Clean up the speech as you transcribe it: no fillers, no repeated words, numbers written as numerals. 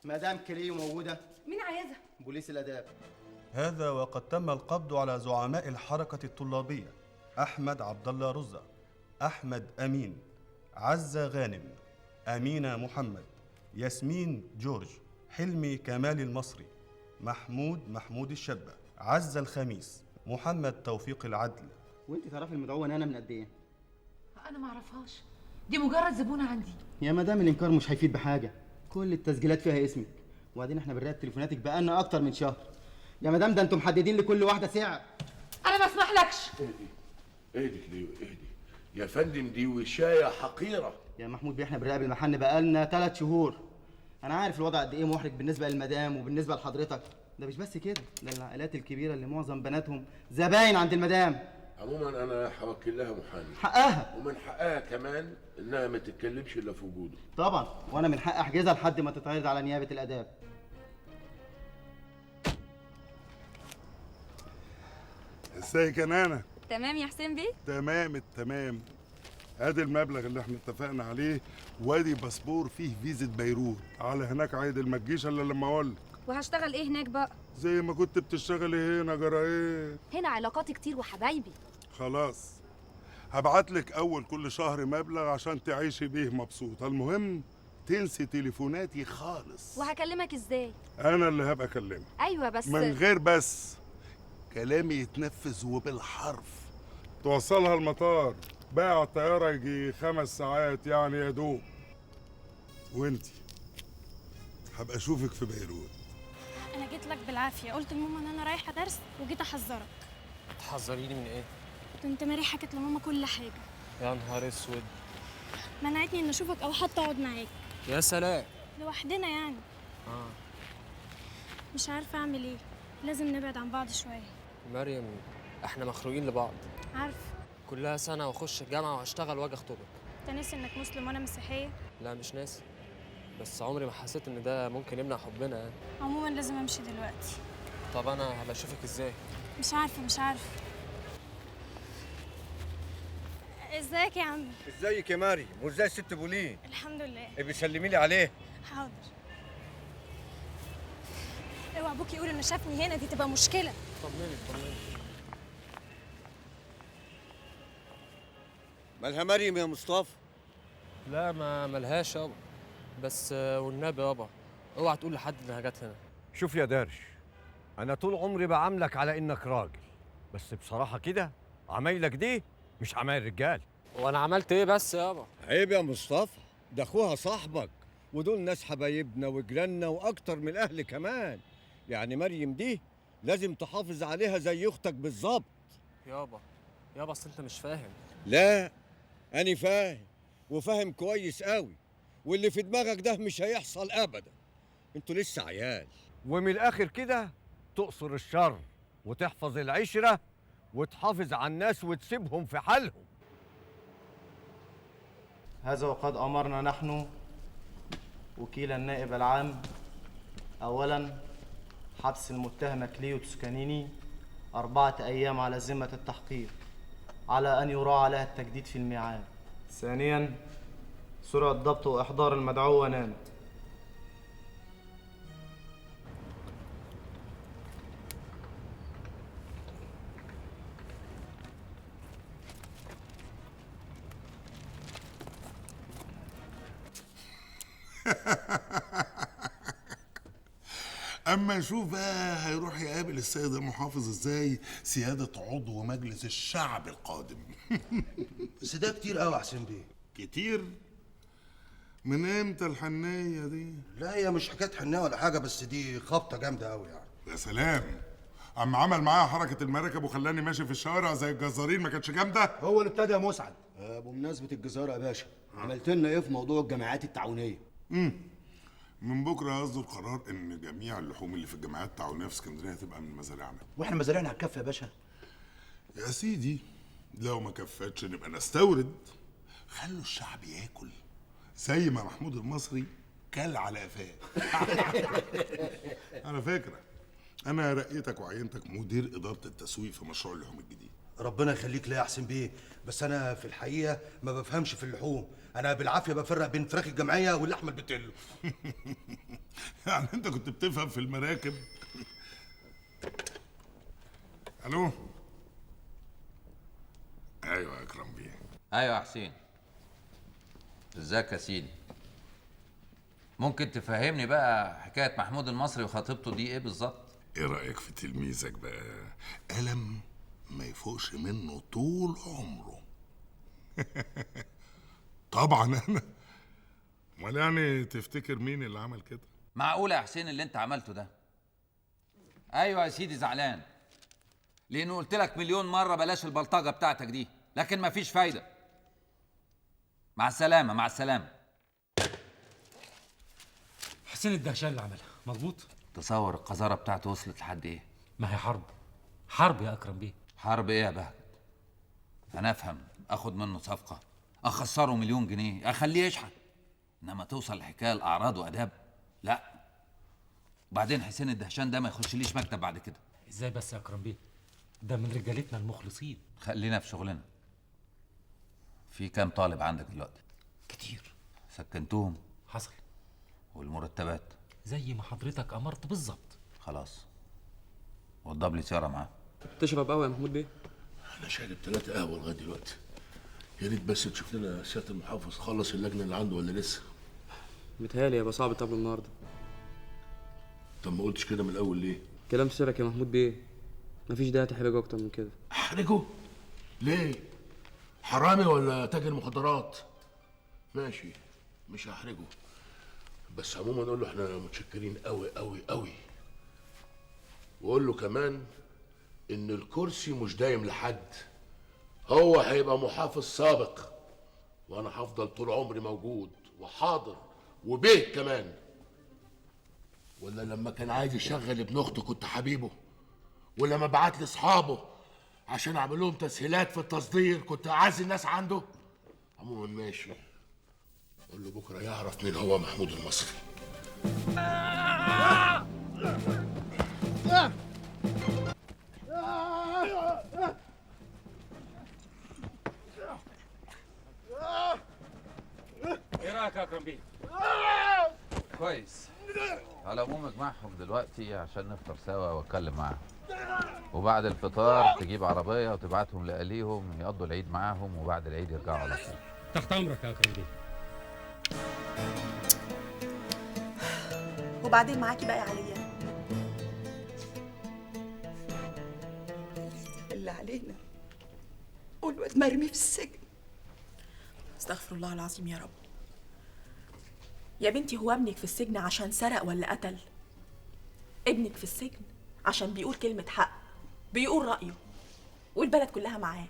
مدام كليو موجودة؟ مين عايزها؟ بوليس الاداب. هذا وقد تم القبض على زعماء الحركة الطلابية أحمد عبد الله رزة، أحمد أمين، عزة غانم، أمينة محمد، ياسمين جورج، حلمي كمال المصري، محمود محمود الشبة، عزة الخميس، محمد توفيق العدل. وانت تعرفي المدعوه نانا من قد ايه؟ انا ما اعرفهاش، دي مجرد زبونه عندي. يا مدام الانكار مش هيفيد بحاجة، كل التسجيلات فيها اسمك، وبعدين احنا بنراقب تليفوناتك بقالنا اكتر من شهر. يا مدام ده انتم محددين لكل واحدة سعر. انا ما اسمحلكش. اهدي اهدي كليو اهدي يا فندم، دي وشايه حقيرة. يا محمود بيه احنا بنراقب المحل بقالنا 3 شهور. انا عارف الوضع قد ايه محرج بالنسبة للمدام وبالنسبة لحضرتك. ده مش بس كده، ده العائلات الكبيرة اللي معظم بناتهم زباين عند المدام. عموما انا هوكل لها محامي. حقها، ومن حقها كمان انها ما تتكلمش الا في وجوده. طبعا، وانا من حق احجزها لحد ما تتعرض على نيابة الاداب. ازيك يا نانا؟ تمام يا حسين بيه. تمام التمام. ادي المبلغ اللي احنا اتفقنا عليه، وادي باسبور فيه فيزا بيروت. على هناك عادل، ما تجيش الا لما اقول لك. وهشتغل ايه هناك بقى؟ زي ما كنت بتشتغلي هنا. جرى ايه؟ هنا علاقاتي كتير وحبايبي. خلاص هبعت لك اول كل شهر مبلغ عشان تعيشي بيه مبسوطة. المهم تنسي تليفوناتي خالص. وهكلمك ازاي؟ انا اللي هبقى اكلمك. ايوه بس من غير بس، كلامي يتنفذ وبالحرف. توصلها المطار بقى على الطيارة يجي 5 ساعات يعني يا دوب. وانتي هبقى اشوفك في بيروت. انا جيت لك بالعافية، قلت لماما ان انا رايحة درس وجيت احذرك. تحذريني من ايه؟ كنت ماري حكت لماما كل حاجة. يا نهار اسود. منعتني ان اشوفك او حتى اقعد معاك. يا سلام، لوحدنا يعني. مش عارفه اعمل ايه، لازم نبعد عن بعض شوية. مريم احنا مخلوقين لبعض. عارفه. كلها سنة واخش الجامعة واشتغل واجي اخطبك. انت ناسي انك مسلم وانا مسيحية؟ لا مش ناسي، بس عمري ما حسيت ان ده ممكن يمنع حبنا يعني. عموما لازم امشي دلوقتي. طب انا هبقى اشوفك ازاي؟ مش عارفه مش عارفه. ازيك يا عم؟ ازيك يا مريم؟ وازاي الست بولين؟ الحمد لله. بيسلمي لي عليه. حاضر. اوعى ابوك يقول انه شافني هنا، دي تبقى مشكلة. طمني طمني. مالها مريم يا مصطفى؟ لا ما ملهاش يابا، بس والنبي يابا اوعى تقول لحد انها جت هنا. شوف يا درش، انا طول عمري بعاملك على انك راجل، بس بصراحة كده عمايلك دي مش عمايل رجال. وانا عملت ايه بس يابا؟ عيب يا مصطفى، ده اخوها صاحبك، ودول ناس حبايبنا وجيراننا واكتر من الاهل كمان. يعني مريم دي لازم تحافظ عليها زي اختك بالظبط. يابا يابا اصل انت مش فاهم. لا أنا فاهم، وفاهم كويس قوي، واللي في دماغك ده مش هيحصل أبدا. انتوا لسه عيال، ومن الآخر كده تقصر الشر وتحفظ العشرة وتحافظ على الناس وتسيبهم في حالهم. هذا وقد أمرنا نحن وكيل النائب العام أولاً حبس المتهمة كليو توسكانيني 4 أيام على ذمة التحقيق، على أن يراعى لها التجديد في الميعاد. ثانياً سرعة ضبط وإحضار المدعوة نانا. اما نشوف بقى هيروح يقابل السيد المحافظ ازاي، سيادة عضو مجلس الشعب القادم. بس ده كتير قوي يا حسين بيه. كتير؟ من امتى الحنية دي؟ لا هي مش حكاية حنية ولا حاجة، بس دي خبطة جامدة قوي يعني. يا سلام، عم عمل معايا حركة المراكب وخلاني ماشي في الشوارع زي الجزارين، ما كانتش جامدة؟ هو اللي ابتدى يا مسعد. بمناسبة الجزارة يا باشا، عملت لنا ايه في موضوع الجامعات التعاونية؟ من بكره هيصدر قرار ان جميع اللحوم اللي في الجامعات التعاونية في اسكندرية هتبقى من مزارعنا. واحنا مزارعنا هتكفي يا باشا؟ يا سيدي لو ما كفتش نبقى نستورد. خلوا الشعب ياكل زي ما محمود المصري كل على قفاه. على فكرة انا رقيتك وعينتك مدير ادارة التسويق في مشروع اللحوم الجديد. ربنا يخليك ليا يا حسين بيه، بس انا في الحقيقة ما بفهمش في اللحوم، انا بالعافية بفرق بين فراخ الجمعية واللحمة البتلو. يعني انت كنت بتفهم في المراكب؟ الو. ايوه يا اكرم بيه. ايوه يا حسين. ازيك يا سيدي؟ ممكن تفهمني بقى حكاية محمود المصري وخطيبته دي ايه بالظبط؟ ايه رايك في تلميذك بقى؟ قلم ما يفوقش منه طول عمره. طبعا انا، امال يعني تفتكر مين اللي عمل كده؟ معقولة يا حسين اللي انت عملته ده؟ ايوه يا سيدي زعلان، لانه قلت لك مليون مرة بلاش البلطجه بتاعتك دي، لكن مفيش فايده. مع السلامة. مع السلامة. حسين الدهشان اللي عملها، مظبوط؟ تصور القذاره بتاعته وصلت لحد ايه؟ ما هي حرب، حرب يا اكرم بيه. حرب ايه يا بهجت؟ انا افهم اخد منه صفقة، اخسره مليون جنيه، اخليه يشحت، انما توصل الحكاية لاعراض واداب لا. وبعدين حسين الدهشان ده ما يخشليش مكتب بعد كده. ازاي بس يا اكرم بيه؟ ده من رجالتنا المخلصين. خلينا في شغلنا. في كام طالب عندك دلوقتي؟ كتير. سكنتهم؟ حصل. والمرتبات؟ زي ما حضرتك امرت بالظبط. خلاص، وضب لي سيارة معاه. تشرب قهوة يا محمود بيه؟ انا شارب 3 قهوة لغاية دلوقتي. يا ريت بس تشوف لنا سيادة المحافظ خلص اللجنة اللي عنده ولا لسه. متهيألي هيبقى صعب تقابله النهارده. طب ما قلتش كده من الاول ليه؟ كلام سرك يا محمود بيه، مفيش داعي تحرجه اكتر من كده. احرجه؟ ليه؟ حرامي ولا تاجر مخدرات؟ ماشي، مش هحرجه، بس عموما نقول له احنا متشكرين قوي قوي قوي، وقول له كمان ان الكرسي مش دايم لحد، هو هيبقى محافظ سابق وانا هفضل طول عمري موجود وحاضر وبيه كمان. ولا لما كان عايز يشغل ابن اخته كنت حبيبه، ولما بعت لي اصحابه عشان اعمل لهم تسهيلات في التصدير كنت اعز الناس عنده. عموما ماشي، قول له بكره يعرف مين هو محمود المصري. ايه رايك يا اكرم بيه؟ كويس. على العموم اجمعهم دلوقتي عشان نفطر سوا واتكلم معاهم، وبعد الفطار تجيب عربية وتبعتهم لاهاليهم يقضوا العيد معاهم، وبعد العيد يرجعوا على طول. تحت امرك يا اكرم بيه. وبعدين معاكي بقى يا عليا اللي علينا، والواد مرمي في السجن. استغفر الله العظيم يا رب. يا بنتي هو ابنك في السجن عشان سرق ولا قتل؟ ابنك في السجن عشان بيقول كلمة حق، بيقول رأيه، والبلد كلها معاه.